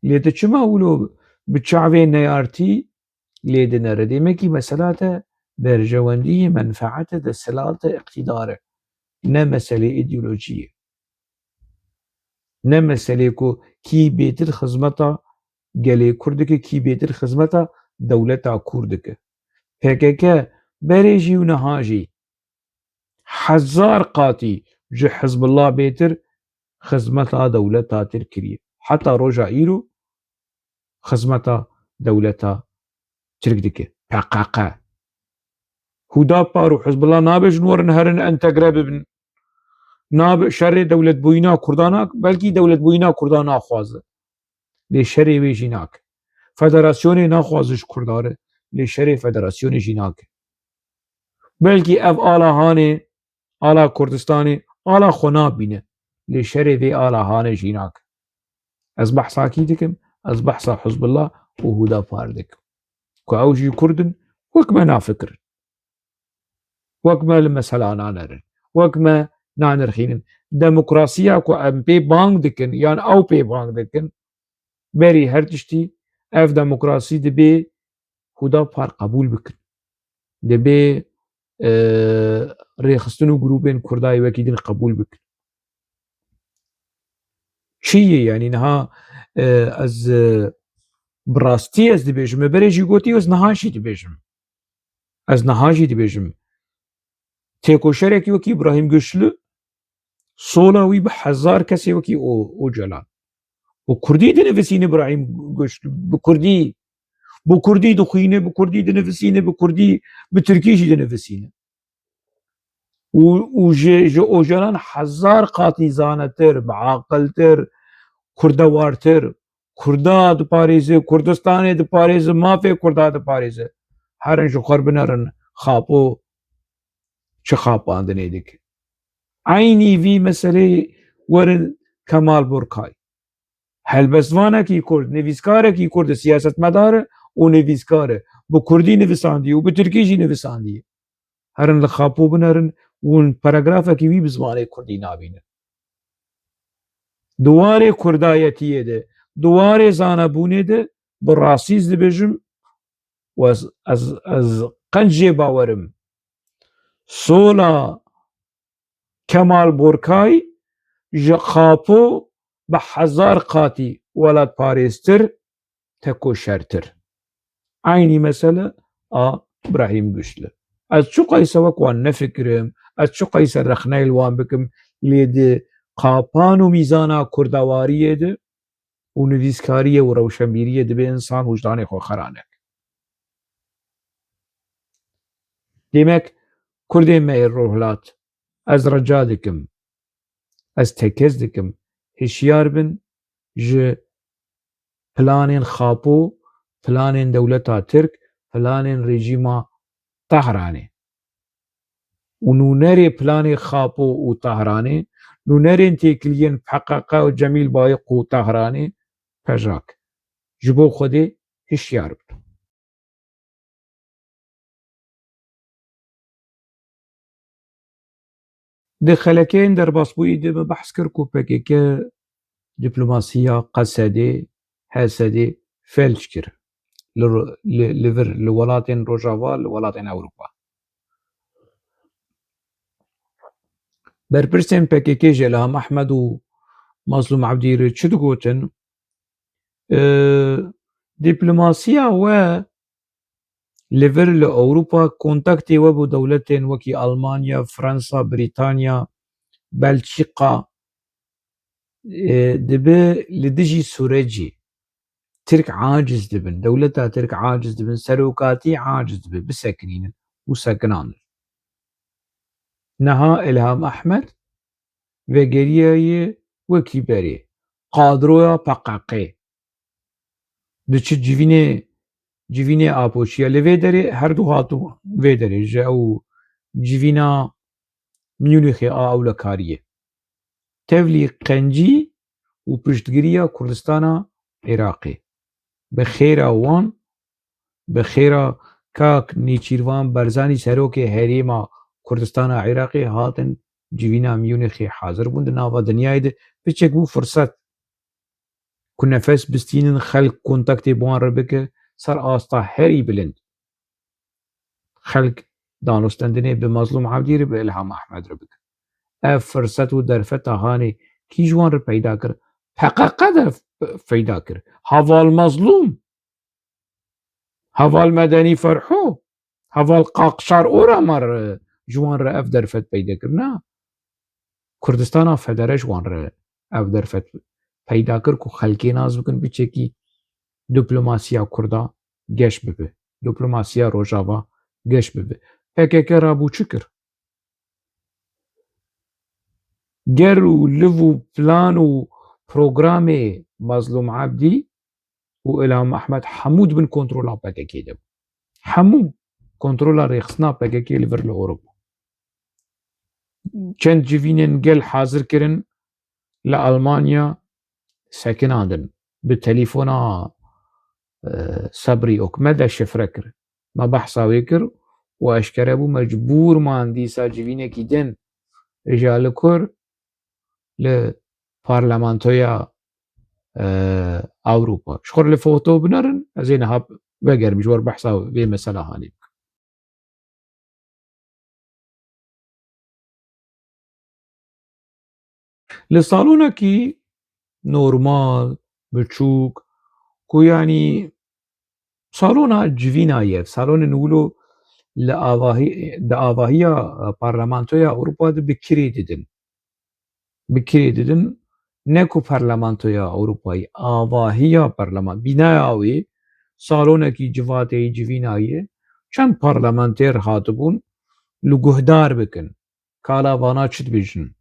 Lê tu çima wilo bi çavê neyartî lê dinere? Demekî mesela te berjewendiyê, menfeete, desthilate, îqtîdar e. Ne meselê îdeolojiyê. Ne meselê ku kî bêtir xizmeta gelê Kurd dike, kî bêtir xizmeta dewleta Kurd dike. P K K berê jî û niha jî hezar qatî ji Hizbullah bêtir xizmeta dewleta Tirk kiriye. Heta roja îro xizmeta dewleta Tirk dike. P K K. Hûdapar û Hizbullah nabe ji nû werin herin entegre bibin. Nabe şerê dewletbûyîna Kurdan nak, belkî dewletbûyîna Kurdan naxwaze. Lê şerê wê jî nake. Federasyonê naxwaze ji Kurdan re, lê şerê federasyonê jî nake. Belkî ev ala hanê, ala Kurdistanê, ala xwe nabîne. Lê şerê vê ala hanê jî nake. Ez behsa kî dikim? Ez behsa Hizbullah û Hûdapar dikim. Ku ew jî Kurd in, wek me nafikirin. Wek me li mesela nanerin. Wek me nanirxînin. Demokrasiya ku em pê bang dikin, yan ew pê bang dikin, berî her tiştî ev demokrasî dibê Hûdapar qebûl bikin. Dibê, e, rêxistin û grûbên Kurdayê wekî din qebûl bikin. Çi ye, yanî niha, e, ez, e, bi rastî ez dibêjim, me berê jî gotî, ez niha jî dibêjim. Ez niha jî dibêjim. Têkoşerekî wekî Îbrahîm Güçlü, sola wî bi hezar kesê wekî O-, Ocalan. Bi kurdî dinivîsîne Îbrahîm Güçlü, bi kurdî. Bi kurdî dixwîne, bi kurdî dinivîsîne, bi kurdî, bi tirkî jî dinivîsîne. Û, û ji, ji Ocalan hezar qatî zanetir, biaqiltir, kurdewartir. Kurda diparêze, Kurdistanê diparêze, mafê Kurda diparêze. Herin ji xwe binerin Xapo çi xapandinê dike. Eynî vî meseleyê werin Kemal Burkay. Helbestvanekî Kurd, nivîskarekî Kurd e, siyasetmedar e û nivîskar e. Bi kurdî nivisandiye û bi tirkî jî nivisandiye. Herin li Xapo binerin, hûn paragrafekî wî bi zimanê kurdî nabînin. Di warê kurdayetiyê de, di warê zanebûnê de bi rastî ez dibêjim û ez, ez, ez qenc jê bawer im. Sola Kemal Borkay ji Xapo bi hezar qatî welatparêztir, tekoşertir. Eynî mesele a Brahîm Güçlü. Ez çiqayse wek wan nefikirim, ez çiqayse rexneyê li wan bikim, lê di qapan û mîzana kurdewariyê de û nivîskariyê û rewşenbîriyê dibe însan wijdanê xwe xera neke. Demek, Kurdên me yê Rojhilat, ez rica dikim, ez tekez dikim, hişyar bin ji planên Xapo, planên dewleta Tirk, planên rejîma Tehranê. Û nûnerê planê Xapo û Tehranê, nûnerên têkiliyên P K K û Cemîl Bayik û Tehranê, pejak. Ji bo Xwedê hişyar bin. Di xelekeyên derbasbûyî de me behs kir ku P K K diplomasiya Qesedê, Hesedê felç kir. Li ro-, li, li vir, li welatên Rojava, li welatên Ewropa. Berpirsên P K K ji Ilham Ehmed û Mazlûm Ebdî re çi digotin? E, diplomasiya we li vir li Ewropa kontaktê we bi dewletên wekî Almanya, Fransa, Brîtanya, Belçîqa, e, dibe li dijî Sûrecî. Tirk aciz dibin, dewleta Tirk aciz dibin, serokatî aciz dibe, bisekinînin û sekinandin. Niha Ilham Ehmed vegeriyaye wekî berê, kadroya P K K. Diçi civînê, civînê Apoçiya li vê derê, her du hatibûn vê derê, ji ew civîna Munîxê a ewlekariyê. Tevlî qencî û piştgiriya Kurdistana Iraqê. Bi xêra wan, bi xêra kak Nêçîrvan Barzanî serokê herêma Kurdistana Iraqê hatin civîna Munîxê hazir bûn di nava dinyayê de. Piçek bû firset ku nefes bistînin, xelk kontaktê bi wan re bike ser asta herî bilind. Xelk danûstendinê bi Mazlûm Ebdî re, bi Ilham Ehmed re bike. Ev firset û derfeta hanê kî ji wan re peyda kir? P K K derf-, peyda kir. Heval Mazlûm, heval Medenî Ferho, heval Qaqşar Oramar, e, ji wan re ev derfet peyda kir. Na, Kurdistana Federe ji wan re ev derfet peyda kir ku xelkê nas bikin, biçekî diplomasiya Kurda geş bibe, diplomasiya Rojava geş bibe. P K K rabû çi kir? Ger û liv û plan û programê Mazlûm Ebdî û Ilham Ehmed hemû di bin kontrola P K K de bû. Hemû kontrola rêxistina P K K li vir li Ewropa. Çend civînên gel hazir kirin li Almanya sekinandin. Bi telefona, e, Sebrî Okme de şifre kir. Me behsa wê kir û eşkere bû, mecbûr man dîsa civînekî din ji Alikur li parlamentoya, e, Ewropa. Ji xwe re li foto binerin, ez ê niha vegerim, ji we re behsa vê mesela hanê bikim. Li salonekî normal, biçûk, ku yanî salona civîna ye, salonên wilo li avahî-, di avahiya, e, Parlamentoya Ewropa de bi kirê didin. Bi kirê didin, ne ku Parlamentoya Ewropayê, avahiya parleman-, bînaya wê salonekî civateyî civîna ye, çend parlamenter hatibûn li guhdar bikin, kala vana çi dibêjin.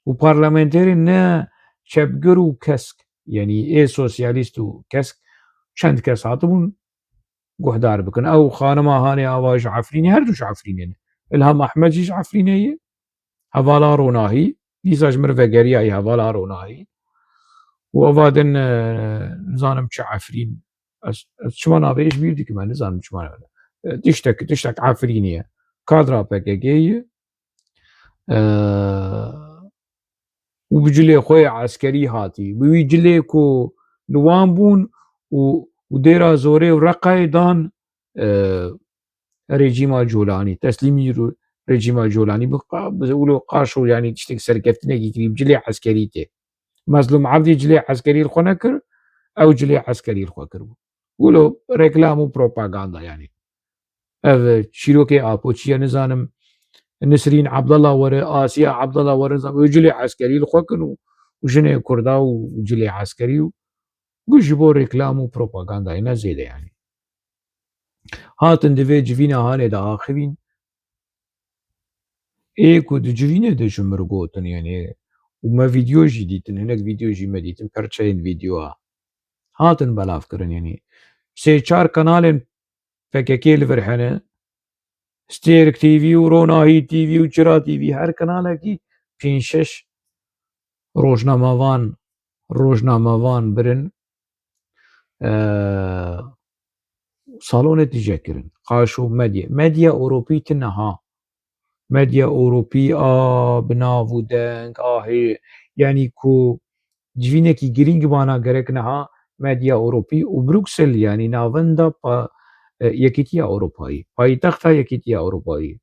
Û parlamenterên ne çepgir û kesk, yanî ê sosyalîst û kesk, çend kes hatibûn guhdar bikin. Ew xanima hanê ava ji Efrînê, her du ji Efrînê ne. Ilham Ehmed jî ji Efrînê ye. Hevala Ronahî, dîsa ji min vegeriyayî hevala Ronahî. Û eva din, e, nizanim çi Efrîn. Ez, ez çima navê ji bîr dikim, ez nizanim çima navê. E, tiştek, tiştek Efrînê ye. Kadra P K K ye. E, û bi cilê xwe yê eskerî hatî. Bi wî cilê ku li wan bûn û, û dêra Zorê û Reqayê dan, e, rejîma Colanî, teslîmî ro-, rejîma Colanî bi qa-, bi wilo qaşo, yanî tiştek serkeftinekî kirî, bi cilê eskerî tê. Mezlûm Ebdî cilê eskerî li xwe nekir, ew cilê eskerî li xwe kiribû. Wilo reklam û propaganda yanî. Ev çîrokê Apoçiye nizanim, Nisrîn Abdallah were, Asiya Abdallah were, nizanim, ew cilê eskerî li xwe kin û, û jinê Kurda û cilê eskerî û gu ji bo reklam û propagandayê ne zêde yanî. Hatin di vê civîna hanê de axivîn. Ê ku di civînê de ji mir gotin, yanî, û me vîdeo jî dîtin, hinek vîdeo jî me dîtin, perçeyên vîdeoya hatin belavkirin, yanî sê çar kanalên P K K li vir hene, Stêrk T V û Ronahî T V û Çira T V, her kanalekî pênc şeş rojnamevan, rojnamevan birin, e, salonê tije kirin. Qaşo medya. Medya Ewropî ti niha medya Ewropî a bi nav û deng a hê-, yanî ku civînekî girîng bana gerek niha medya Ewropî û Bruksel, yanî navenda pa-, e, Yekîtiya Ewropayî, paytexta Yekîtiya Ewropayî.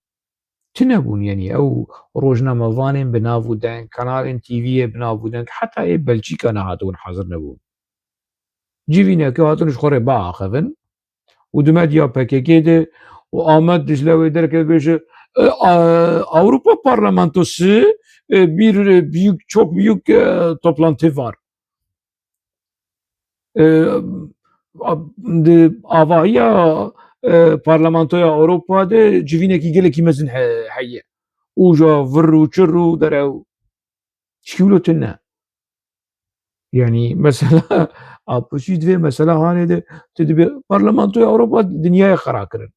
Tune bûn, yanî ew rojnamevanên bi nav û deng, kanalên T V'yê bi nav û deng, heta ê Belçîka nehatibûn hazir nebûn. Civîneke hatin ji xwe rê biaxivin û di medya P K K de û Amed Dicle wê derkeve bêje, e, a, Avrupa Parlamentosu, e, bir, e, büyük, çok büyük, e, toplantı var. E, a, di avahiya, e, Parlamentoya Ewropa de civînekî gelekî mezin he-, heye. Û ja vir û çir û derew. Çikî wilo tune. Yanî mesela, a piştî divê mesela hanê de tu dibê Parlamentoya Ewropa dinyayê xera kirin.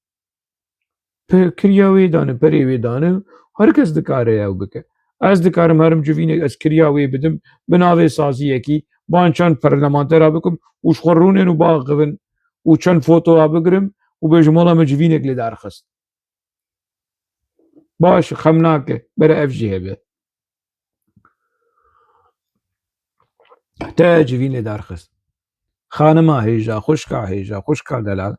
Pe-, kiriya wê dane, perê wê dane, her kes dikare ew bike. Ez dikarim herim civînek, ez kiriya wê bidim, bi navê saziyekî, ban çend parlamentera bikim û ji xwe rûnên û biaxivin û çend fotoya bigirim û bêjim, wela me civînek lê derxist. Baş, xem nake, bere ev jî hebe. Te civînê derxist. Xanima hêja, xwişka hêja, xwişka delal.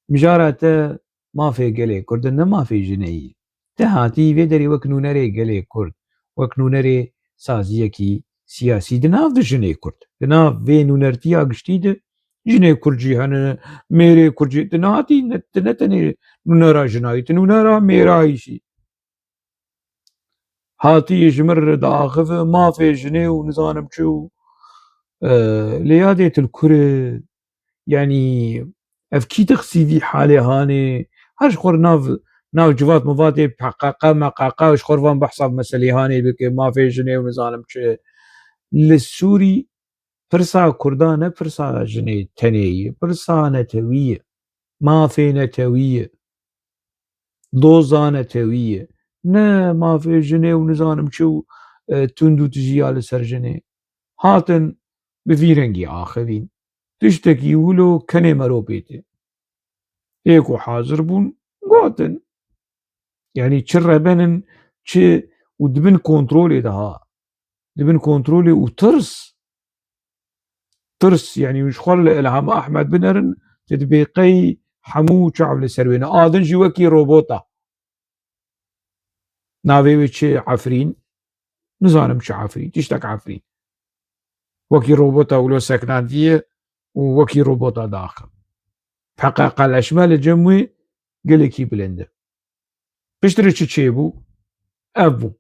Mijara te mafê gelê Kurd e, ne mafê jinê yî. Te hatî vê derê wek nûnerê gelê Kurd, wek nûnerê saziyekî siyasî di nav de jinê Kurd, di nav vê nûnertiya giştî de jinê Kurd jî hene, mêrê Kurd jî, tu nehatî, ne, tu ne tenê nûnera jinayî, tu nûnera mêrayî jî. Hatî ji min re diaxive mafê jinê û nizanim çi û, e, lê yadê tu li kur e, yanî ev kî dixsî vî halê hanê, her ji xwe re nav, nav civat mivatê P Q Q, M Q Q ji xwe re van behsa meselê hanê bike, mafê jinê û nizanim çi. Li Sûrî pirsa Kurda ne pirsa jinê tenê ye, pirsa netewî ye, mafê netewî ye, doza netewî ye. Ne mafê jinê û nizanim çi û, e, tund û tijî ya li ser jinê. Hatin bi vî rengî axivîn. Tiştekî wilo kenê meropê tê. Ê ku hazir bûn, gotin. Yanî çi reben in, çi û di bin kontrolê de ha. Di bin kontrolê û tirs. Tirs, yanî ji xwe li Ilham Ahmed binerin, tu dibê qey hemû çav li ser wê ne. A din jî wekî robota. Navê wê çi? Efrîn? Nizanim çi Efrîn. Tiştek Efrîn. Wekî robota wilo seknandiye û wekî robota daxin. P Q Q leşme li cem wê gelekî bilind e. Piştre çi çêbû? Ev bû.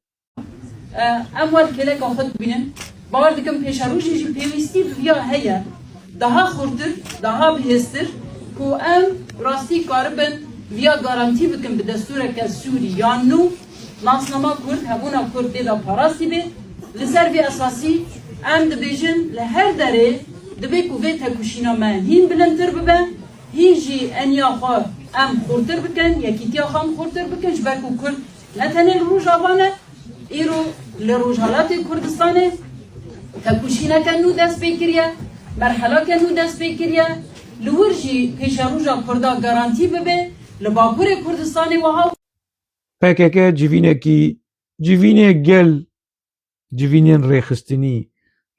E, em wer kêleka xwe dibînin. Bawer dikim pêşerojê jî pêwîstî bi viya heye. Daha xurtir, daha bihêztir ku em rastî karibin viya garantî bikin bi destûreke Sûrî yan nû, nasnama Kurd, hebûna Kurd tê de parastî bê. Li ser vê esasî em dibêjin li her derê dibê ku vê tekoşîna me hîn bilindtir bibe. Hîn jî eniya xwe em xurtir bikin, yekîtiya xwe em xurtir bikin, ji ber ku Kurd ne tenê li Rojava ne, îro li Rojhelatê Kurdistanê tekoşîneke nû dest pê kiriye, merhelake nû dest pê kiriye, li wir jî pêşeroja Kurda garantî bibe, li Bakurê Kurdistanê wiha. P K K civînekî, civînê gel civînên rêxistinî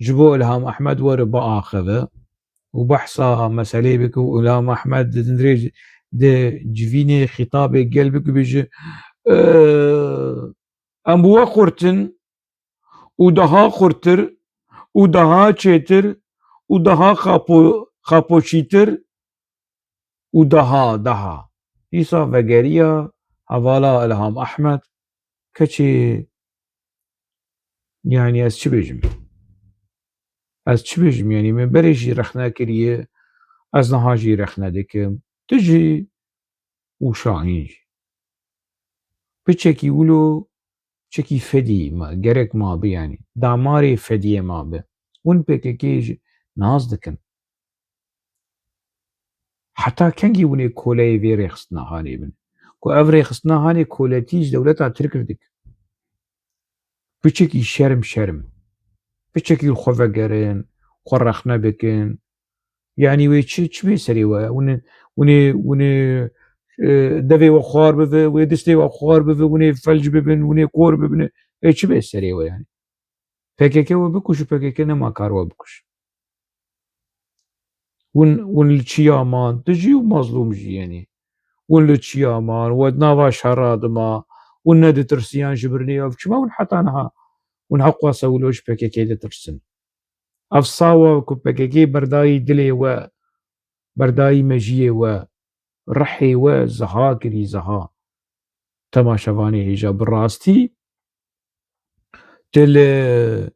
ji bo Ilham Ahmed were biaxive û behsa meselê bike û Ilham Ahmed di dirêj de civînê xîtabê gel bike, bêje, e, em bi we xurt in û daha xurtir û daha çêtir û daha xapo-, xapoşîtir û daha, daha. Dîsa vegeriya hevala Ilham Ahmed, keçê, yanî ez çi bêjim? Ez çi bêjim? Yanî min berê jî rexne kiriye, ez niha jî rexne dikim. Tu jî û Şahîn jî. Piçekî wilo, piçekî fedî ma, gerek ma bi yanî. Damarê fediyê ma bi. Hûn P K K jî nas dikin. Heta kengî hûn ê koleyê vê rêxistina hanê bin? Ku ev rêxistina hanê koletî ji dewleta Tirk re dikin. Piçekî şerm şerm. Piçekî li xwe vegerin, xwe rexne bikin. Yanî wê çi, çi bê serê we? Hûn ê, hûn ê, hûn ê e, devê we xwar bibe, wê distê we xwar bibe, hûn ê felc bibin, hûn ê kor bibin. Ê çi bê serê we yani? P K K we bikuş û P K K nema kar we bikuş. Hûn, hûn li çiya man, tu jî û mazlûm jî yani. Hûn li çiya man, we di nava şera dima, hûn neditirsiyan ji birnê ev. Çima hûn heta niha, hûn heqwasa wilo ji P K K ditirsin? Ev sawa ku P K K berdayî dilê we, berdayî mejiyê we, rihê we ziha kirî ziha. Temaşevanê hêja bi rastî, tu li,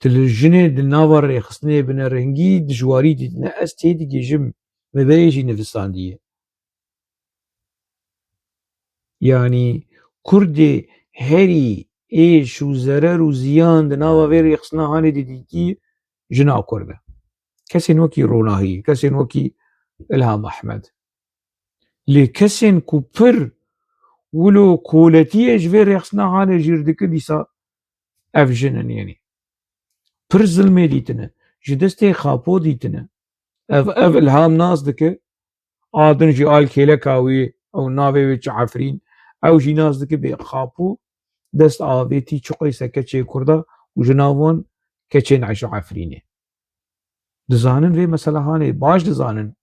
tu li jinê di nava rêxistinê bi nerengî dijwarî dîtine. Ez tê digihîjim, me berê jî nivisandiye. Yanî Kurdê herî êş û zerer û ziyan di nava vê rêxistina hanê de dîtî jina Kurd e. Kesên wekî Ronahî, kesên wekî Ilham Ahmed. Lê kesên ku pir wilo koletiyê ji vê rêxistina hanê jîr dike dîsa ev jin in, yanî pir zilmê dîtine, ji destê Xapo dîtine. Ev, ev Ilham nas dike, a din jî al kêleka wî, ew navê wê çi Efrîn, ew jî nas dike bê Xapo dest avêtî çi qeyse keçê Kurda û ji nav wan keçên ji Efrînê. Dizanin vê mesela hanê, baş dizanin.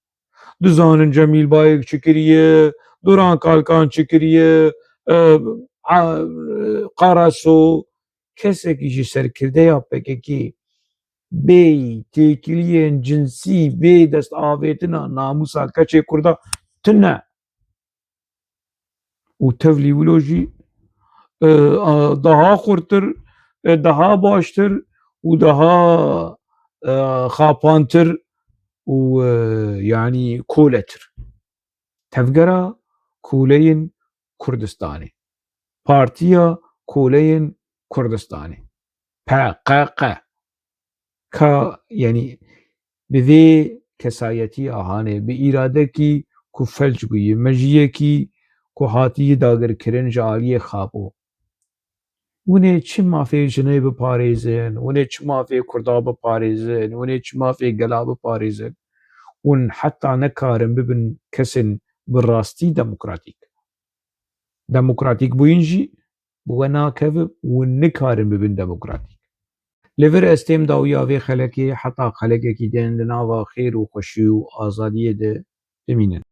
Dizanin Cemîl Bayik çi kiriye, Duran Kalkan çi kiriye, e, a, Karaso, kesekî ji serkirdeya P K K bê têkiliyên cinsî, bê dest avêtina namûsa keçê Kurda tune. Û tevlî wilo jî, e, a, daha xurtir, e, daha baştir û daha, e, xapantir û, e, yanî koletir. Tevgera Koleyên Kurdistanê. Partiya Koleyên Kurdistanê. P K K. Ka, yanî bi vê kesayetî a hanê, bi îradekî ku felç bûyî, mejiyekî ku hatî dagirkirin ji aliyê Xapo. Hûn ê çi mafê jinê biparêzin, hûn ê çi mafê Kurda biparêzin, hûn ê çi mafê gela biparêzin? Hûn heta nekarin bibin kesên bi rastî demokratîk. Demokratîk bûyîn jî bi we nakeve û nikarin bibin demokratîk. Li vir ez têm dawiya vê xelekê heta xelekekî din di nava xêr û xweşî û azadiyê de bimînin.